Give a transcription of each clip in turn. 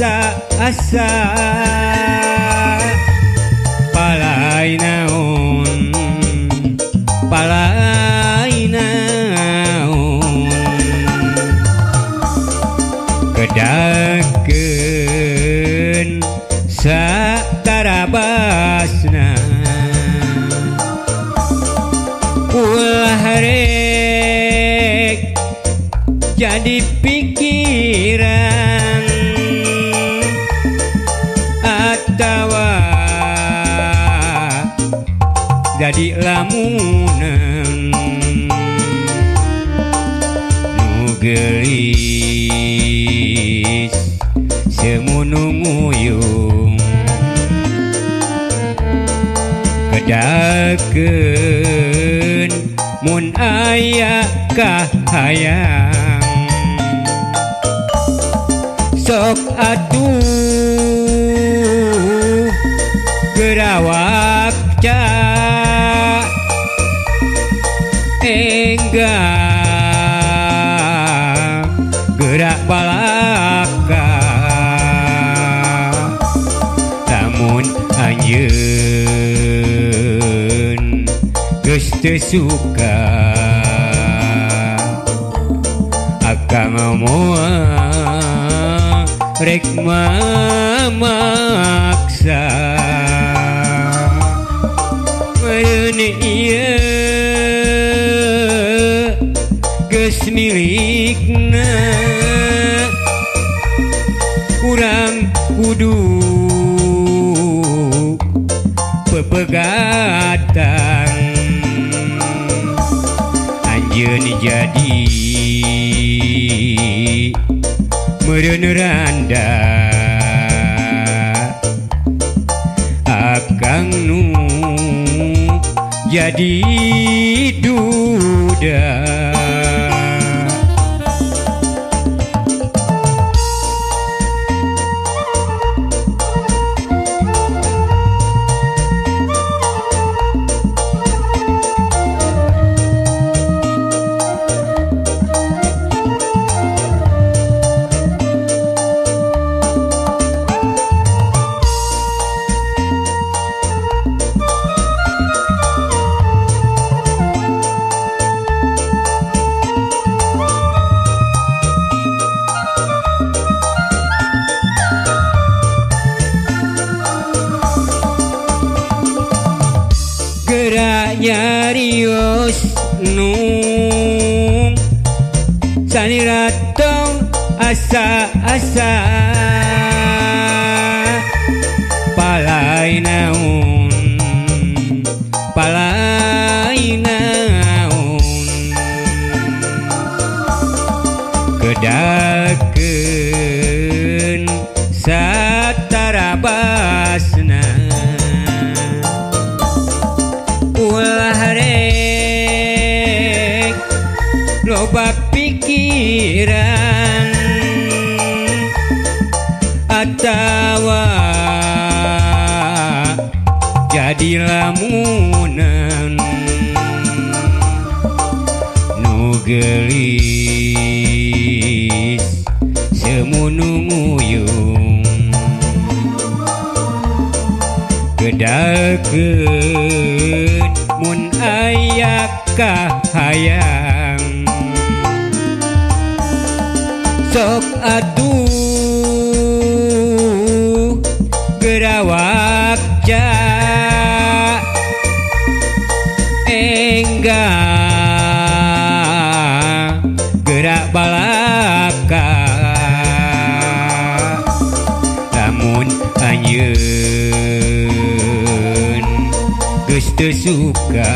asa-asa palai naon palai naon kedakeun satarabasna ulah rek jadi pikiran atawa jadi lamunan nu geulis semono nguyung kedakeun mun aya kahayang sok atuh gerawak ca engga gerak balaka lamun anjeun geus teu suka akang moal rek mamaksa meureun ieu geus milikna urang kudu pepegatan anjeun jadi meureun randa akang nu jadi duda. Gerak nyarios nung salira tong asa-asa palai naon palai naon kedakeun satarabasna ulah rek loba pikiran atawa jadi lamunan nu geulis semono nguyung kedakeun mun aya kahayang sok atuh gerawak ca engga gerak balaka lamun anjeun geus teu suka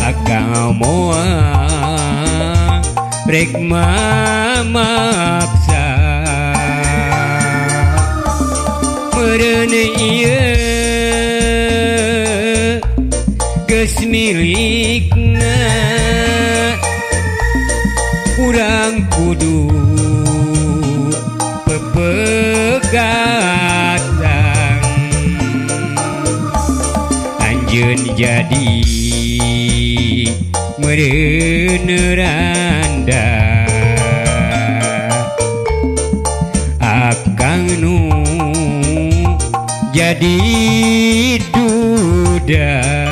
akang moal rek mamaksa meureun ieu geus milikna urang kudu pepegatan anjeun jadi meureun randa. Jadi duda.